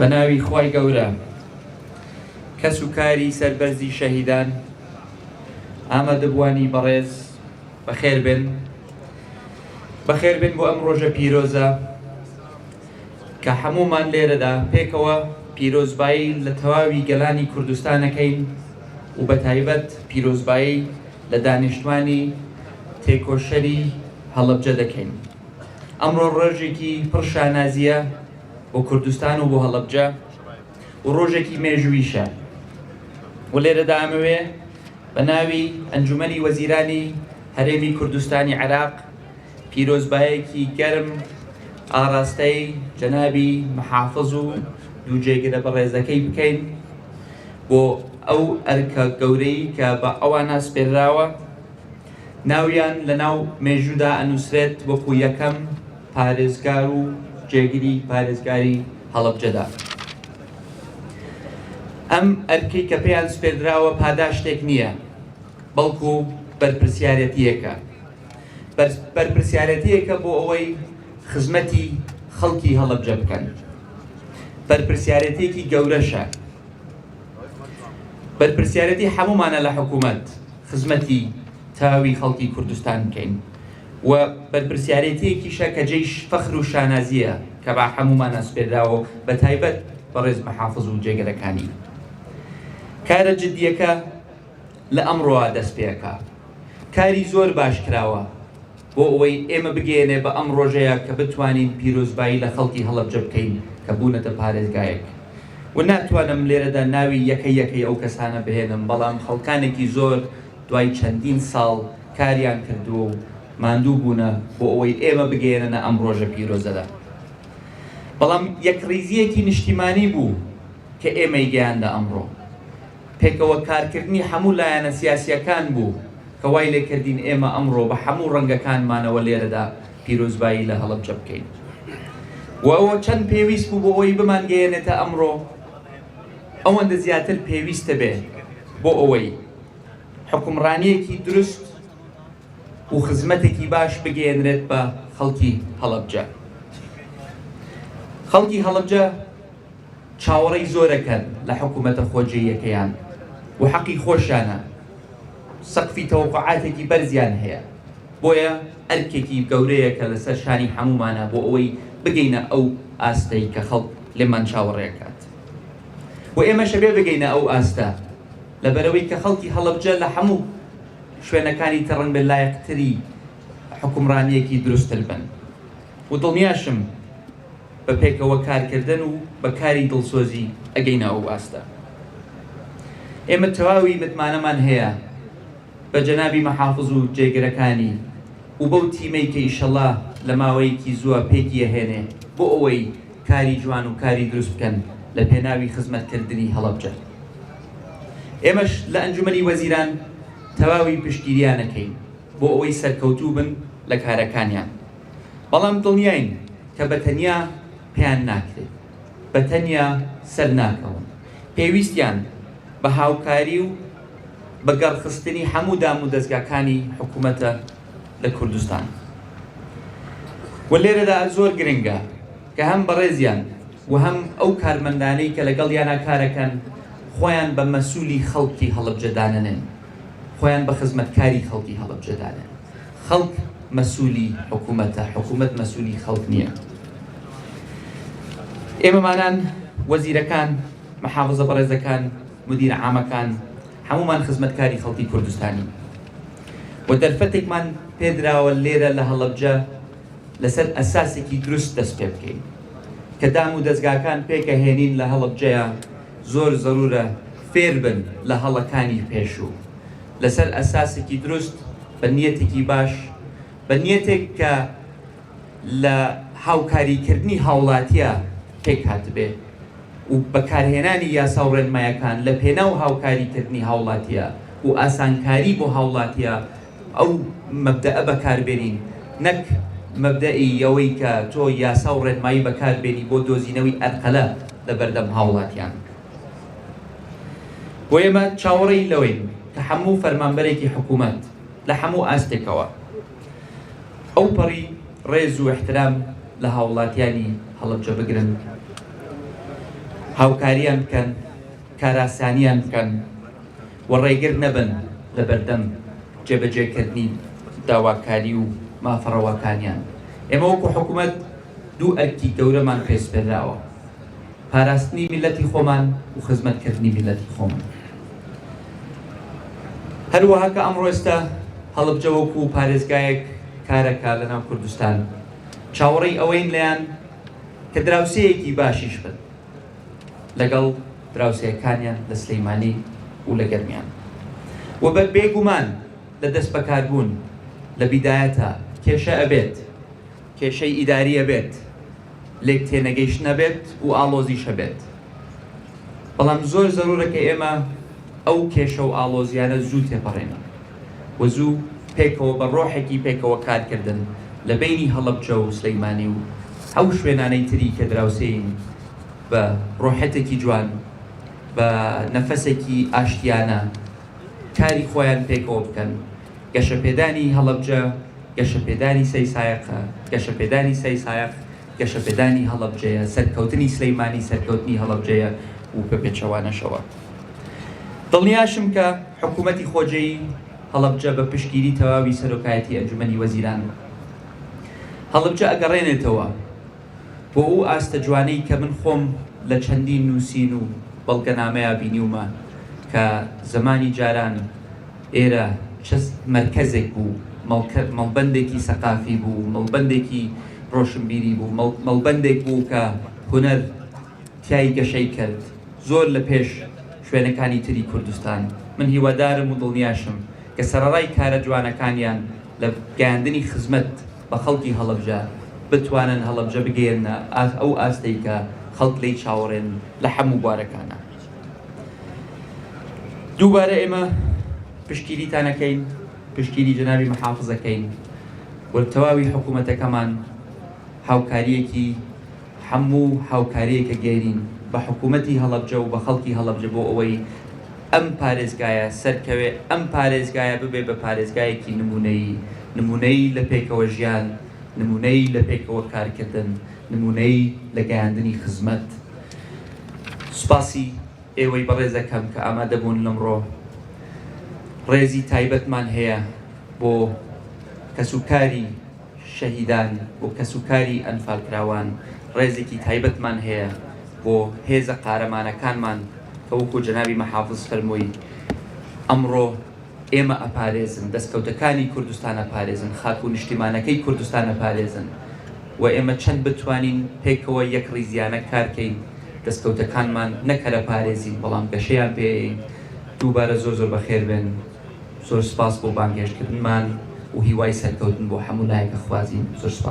بە ناوی خوای گەورە کەس و کاری سەربەرزی شەهیدان ئامادەبووانی بەڕێز بەخێر بێن بەخێر بێن بۆ ئەم ڕۆژە پیرۆزە کە هەموومان لێرەدا پێکەوە پیرۆزبایی لە تەواوی گەلانی کوردستانەکەین و بە تایبەت پیرۆزبایی لە دانیشتوانی تێکۆشەری هەڵەبجە دەکەین. ئەمڕۆ ڕۆژێکی پڕ شانازییە بۆ کوردستان و بۆ هەڵەبجە و ڕۆژێکی مێژوویشە و لێرەدا ئەمەوێ بە ناوی ئەنجومەنی وەزیرانی هەرێمی کوردستانی عێراق پیرۆزبایەکی گەرم ئاراستەی جەنابی محافز و دوو جێگرە بەڕێزەکەی بکەین بۆ ئەو ئەرکە گەورەی کە بە ئەوانە سپێراوە ناویان لەناو مێژوودا ئەنووسرێت وەکو یەکەم پارێزگار و جێگری پارێزگاری هەڵەبجەدا. ئەم ئەرکەی کە پێیان سپێردراوە پاداشتێک نییە، بەڵکو بەرپرسیارەتییەکە. بەرپرسیارەتییەکە بۆ ئەوەی خزمەتی خەڵکی هەڵەبجە بکەن. بەرپرسیارەتییەکی گەورەشە. بەرپرسیارەتی هەموومانە لە حکوومەت خزمەتی تەواوی خەڵکی کوردستان بکەین و بەرپرسیارێتییەکیشە کە جێی فەخر و شانازییە کە بە هەموومان ئەسپێردراوە و بە تایبەت بەڕێز محافز و جێگرەکانی. کارە جدییەکە لە ئەمڕۆوە دەست پێ ئەکا. کاری زۆر باش کراوە بۆ ئەوەی ئێمە بگەیەنێ بە ئەم ڕۆژەیە کە بتوانین پیرۆزبایی لە خەڵکی هەڵەبجە بکەین کە بوونەتە پارێزگایەک و ناتوانم لێرەدا ناوی یەکە یەکەی ئەو کەسانە بهێنم بەڵام خەڵکانێکی زۆر دوای چەندین ساڵ کاریان کردووە و ماندوو بوونە بۆ ئەوەی ئێمە بگەیەننە ئەم ڕۆژە پیرۆزەدا بەڵام یەکڕیزییەکی نیشتیمانی بوو کە ئێمەی گەیاندە ئەمڕۆ. پێکەوە کارکردنی هەموو لایەنە سیاسییەکان بوو کە وای لێکردین ئێمە ئەمڕۆ بە هەموو ڕەنگەکانمانەوە لێرەدا پیرۆزبایی لە هەڵەبجە بکەین و ئەوە چەند پێویست بوو بۆ ئەوەی بمانگەیەنێتە ئەمڕۆ ئەوەندە زیاتر پێویستە بێ بۆ ئەوەی حوکمڕانییەکی دروست و خزمەتێکی باش بگەیەنرێت بە خەڵکی هەڵەبجە. خەڵکی هەڵەبجە چاوەڕێی زۆرەکەن لە حکوومەتە خۆجێیەکەیان و حەقی خۆشیانە سەقفی تەوەقوعاتێکی بەرزیان هەیە، بۆیە ئەرکێکی گەورەیە کە لەسەر شانی هەموومانە بۆ ئەوەی بگەینە ئەو ئاستەی کە خەڵک لێمان چاوەڕێکات و ئێمەش ئەبێ بگەینە ئەو ئاستە لەبەرئەوەی کە خەڵکی هەڵەبجە لە هەموو شوێنەکانی تر ڕەنگبێ لایەقتری حوکمڕانییەکی دروستتر بن و دڵنیاشم بە پێکەوە کارکردن و بە کاری دڵسۆزی ئەگەینە ئەو ئاستە. ئێمە تەواوی متمانەمان هەیە بە جەنابی مەحافز و جێگرەکانی و بەو تیمەی کە ئیشەڵا لە ماوەیەکی زووە پێکی ئەهێنێ بۆ ئەوەی کاری جوان و کاری دروست بکەن لە پێناوی خزمەتکردنی هەڵەبجە. ئێمەش لە ئەنجومەنی وەزیران تەواوی پشتگیریان ئەکەین بۆ ئەوەی سەرکەوتوو بن لە کارەکانیان. بەڵام دڵنیاین کە بە تەنیا پێیان ناکرێت، بە تەنیا سەرناکەون، پێویستیان بە هاوکاری و بە گەڕخستنی هەموو دامودەزگاکانی حکومەتە لە کوردستان و لێرەدا زۆر گرنگە کە هەم بەڕێزیان و هەم ئەو کارمەندانەی کە لەگەڵیانا کارەکەن خۆیان بە مەسولی خەڵکی هەڵەبجە دانەنێن، خۆیان بە خزمەتکاری خەڵکی هەڵەبجە دانێن. خەڵک مەسولی حکومەتە، حکومەت مەسولی خەڵک نییە. ئێمەمانان وەزیرەکان، محافزە بەڕێزەکان، مدیر عامەکان، هەموومان خزمەتکاری خەڵکی کوردستانین و دەرفەتێکمان پێدراوە لێرە لە هەڵەبجە لەسەر ئەساسێکی دروست دەست پێ بکەین کە دام و دەزگاکان پێکەهێنین لە هەڵەبجەیە زۆر زەرورە فێر بن لە هەڵەکانی پێشوو لەسەر ئەساسێکی دروست بە نیەتێکی باش، بە نیەتێک کە لە هاوکاریکردنی هاوڵاتیە پێکهاتبێ و بەکارهێنانی یاسا و ڕێنمایەکان لە پێناو هاوکاریکردنی هاوڵاتیە و ئاسانکاری بۆ هاوڵاتیە ئەو مەبدەئە بەکاربێنین نەک مەبدەئی ئەوەی کە تۆ یاسا و ڕێنمایی بەکاربێنی بۆ دۆزینەوەی ئەرقەلە لەبەردەم هاوڵاتیان. بۆ ئێمە چاوەڕێی لەوەین کە هەموو فەرمانبەرێکی حکوومەت لە هەموو ئاستێکەوە ئەوپەڕی ڕێز و ئیحترام لە هاوڵاتیانی هەڵەبجە بگرن. هاوکاریان بکەن، کارئاسانیان بکەن و ڕێگر نەبن لە بەردەم جێبەجێکردنی داواکاری و مافە ڕەواکانیان. ئێمە وەکو حکومەت دوو ئەرکی گەورەمان پێ سپێراوە، پاراستنی میللەتی خۆمان و خزمەتکردنی میللەتی خۆمان. هەروەها کە ئەمڕۆ ئێستا هەڵەبجە وەکو پارێزگایەک کارەکا لەناو کوردستان، چاوەڕێی ئەوەین لێیان کە دراوسێیەکی باشیش بن لەگەڵ دراوسێکانیان لە سلیمانی و لە گەرمیان و بە بێگومان لە دەست بەکاربوون لە بیدایەتا کێشە ئەبێت، کێشەی ئیداری ئەبێت، لێک تێنەگەیشتن ئەبێت و ئاڵۆزیش ئەبێت، بەڵام زۆر زەرورە کە ئێمە ئەو کێشە و ئاڵۆزیانە زوو تێپەڕێنین و زوو پێکەوە بە ڕۆحێکی پێکەوە کارکردن لە بەینی هەڵەبجە و سلیمانی و ئەو شوێنانەی تری کە دراوسێین بە ڕۆحێتێکی جوان بە نەفەسێکی ئاشتیانە کاری خۆیان پێکەوە بکەن. گەشەپێدانی هەڵەبجە گەشەپێدانی سەیسایەقە، گەشەپێدانی سەیسایەق گەشەپێدانی هەڵەبجەیە، سەرکەوتنی سلیمانی سەرکەوتنی هەڵەبجەیە و بە پێچەوانەشەوە. دڵنیاشم کە حکوومەتی خۆجێی هەڵەبجە بە پشتگیری تەواوی سەرۆکایەتی ئەنجومەنی وەزیران هەڵەبجە ئەگەڕێنێتەوە بۆ ئەو ئاستە جوانەی کە من خۆم لە چەندین نووسین و بەڵگەنامەیا بینیومە کە زەمانی جاران ئێرە چ مەرکەزێک بوو، مەڵبەندێکی سەقافی بوو، مەڵبەندێکی ڕۆشنبیری بوو، مەڵبەندێک بوو کە هونەر تیای گەشەی کرد زۆر لە پێش شوێنەکانی تری کوردستان. من هیوادارم و دڵنیاشم کە سەرەڕای کارە جوانەکانیان لە گەیاندنی خزمەت بە خەڵکی هەڵەبجە، بتوانن هەڵەبجە بگەیەننە ئەو ئاستەی کە خەڵک لێی چاوەڕێن لە حەموو بوارەکانا. دووبارە ئێمە پشتگیریتان ئەکەین، پشتگیری جەنابی محافز ئەکەین و تەواوی حکوومەتەکەمان هاوکارییەکی هەموو هاوکارییەکە گەیەنین بە حکوومەتی هەڵەبجە و بە خەڵکی هەڵەبجە بۆ ئەوەی ئەم پارێزگایە سەرکەوێ، ئەم پارێزگایە ببێ بە پارێزگایەکی نموونەیی، نموونەیی لە پێکەوە ژیان، نموونەیی لە پێکەوە کارکردن، نموونەیی لە گەیاندنی خزمەت. سوپاسی ئێوەی بەڕێز دەکەم کە ئامادە بوون لەمڕۆ. ڕێزی تایبەتمان هەیە بۆ کەسوکاری شەهیدان و کەسوکاری ئەنفالکراوان، ڕێزێکی تایبەتمان هەیە بۆ هێزە قارەمانەکانمان کە وەکو جەنابی مەحافز فەرمووی ئەمڕۆ ئێمە ئەپارێزن، دەستکەوتەکانی کوردستان ئەپارێزن، خاک و نیشتیمانەکەی کوردستان ئەپارێزن و ئێمە چەند بتوانین پێکەوە یەکڕیزیانە کارکەین دەستکەوتەکانمان نەک هەر ئەپارێزین بەڵام گەشەیان پێ ئەیەین. دووبارە زۆر زۆر بەخێربێن. زۆر سپاس بۆ بانگهێشتکردنمان و هیوای سەرکەوتن بۆ هەموو لایەک ئەخوازین. زۆر سپاس.